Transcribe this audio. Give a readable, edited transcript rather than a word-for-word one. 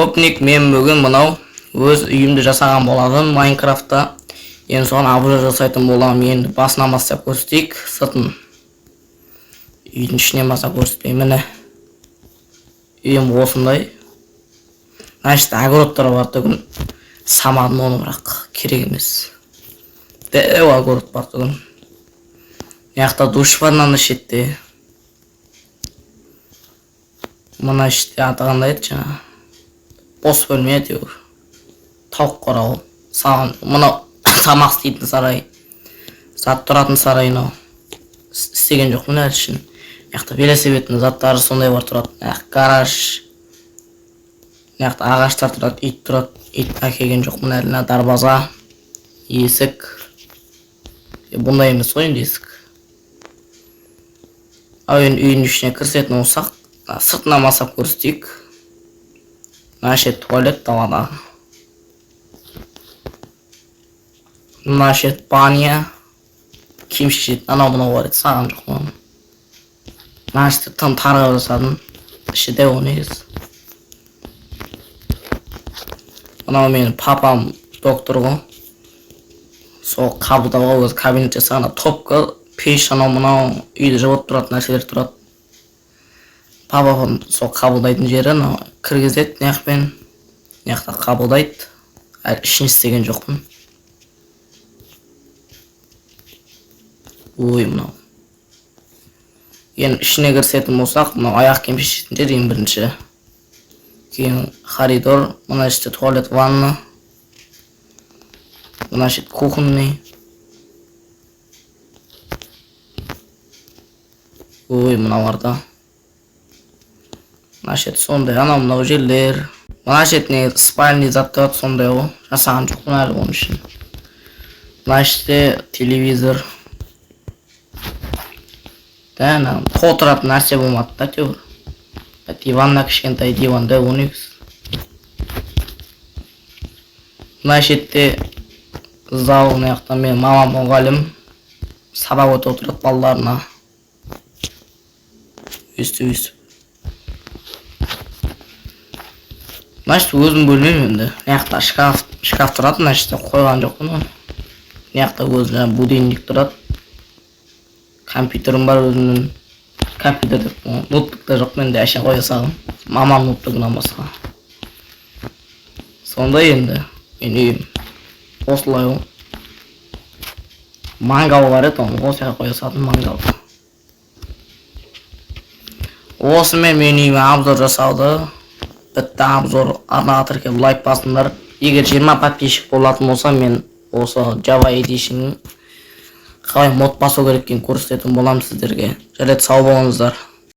Гопник. Мен бүгін мынау өз үйімді жасаған болатын Майнкрафтта. Енді соған обзор жасайтын боламын. Енді басынан бастап көрсетейік, сыртын. Үйдің ішінен бастап көрсетпеймін. Міне, үйім осындай. Мына жерде огородтар бар түгін. Самадым оны, бірақ керек емес. Дәу огород бар түгін. Мына жақта душ бар мына шетте. Мына іште аты қандай еді жаңа? Бос бөлме әйтеуір. Тауық қора ол. Саған мынау тамақ істейтін сарай. Зат тұратын сарай мынау. Істеген жоқпын әлі ішін. Мына жақта велосипедтің заттары сондай бар тұрады. Мына жақ гараж. Мына жақта ағаштар тұрады, ит тұрады. Ит әкелген жоқпын әлі. Мына дарбаза, есік. Бұндай емес қой енді есік. Ал енді үйдің ішіне кірісетін болсақ, сыртынан бастап көрсетейік. Мына жер туалет далада. Мына жер баня. Киім шешетін анау мынау бар еді, саған жоқ оны. Мына жерде тым тар қылып жасадым. Іші дәу негізі. Мынау менің папам доктор ғой. Сол қабылдауға өзі кабинет жасаған. Топка, пеш, анау мынау үйді жылытып тұратын нәрселер тұрады. Папам сол қабылдайтын жері, анау кіргізеді мына жақпен. Мына жақта қабылдайды. Әлі ішін істеген жоқпын. Ой, мынау. Енді ішіне кірісетін болсақ, мынау аяқ киім шешетін жер ең бірінші. Кейін коридор, мына жерде туалет, ванна. Мына жерде кухонный. Ой, мыналарда. Мына жерде сондай анау мынау жерлер. Мына жерде негізі спальный зат тұрады сондай ғой. Жасаған жоқпын әлі оның үшін. Мына жерде телевизор. Да, ана толтыратын нәрсе болмады да әйтеуір. Диван да кішкентай диван да ол негізі. Мына жерде зал, мына жақта менің мамам мұғалім. Сабақ өтіп отырады балаларына. Өстіп өстіп. Мына жерде өзім бөлмем енді. Мына жақта шкаф тұрады, мына жерде қойған жоқпын оны. Мына жақта өзі жаңағы будильник тұрады. Компьютерім бар өзімнің. Компьютер деп, ноутбук та жоқ менде, әшейін қоя салғам. Мамам ноутбугынан басқа. Сондай енді менің үйім. Осылай ғой. Мангал бар еді, оны осы жаққа қоя салдым мангалды. Осымен менің үйіме обзор жасалды. Бітті обзор. Арнаға тіркеліп лайк басыңдар. Егер 20 подписчик болатын болса, мен осы Java Edition қалай мод басу керек екенін көрсететін боламын сіздерге. Жарайды, сау болыңыздар.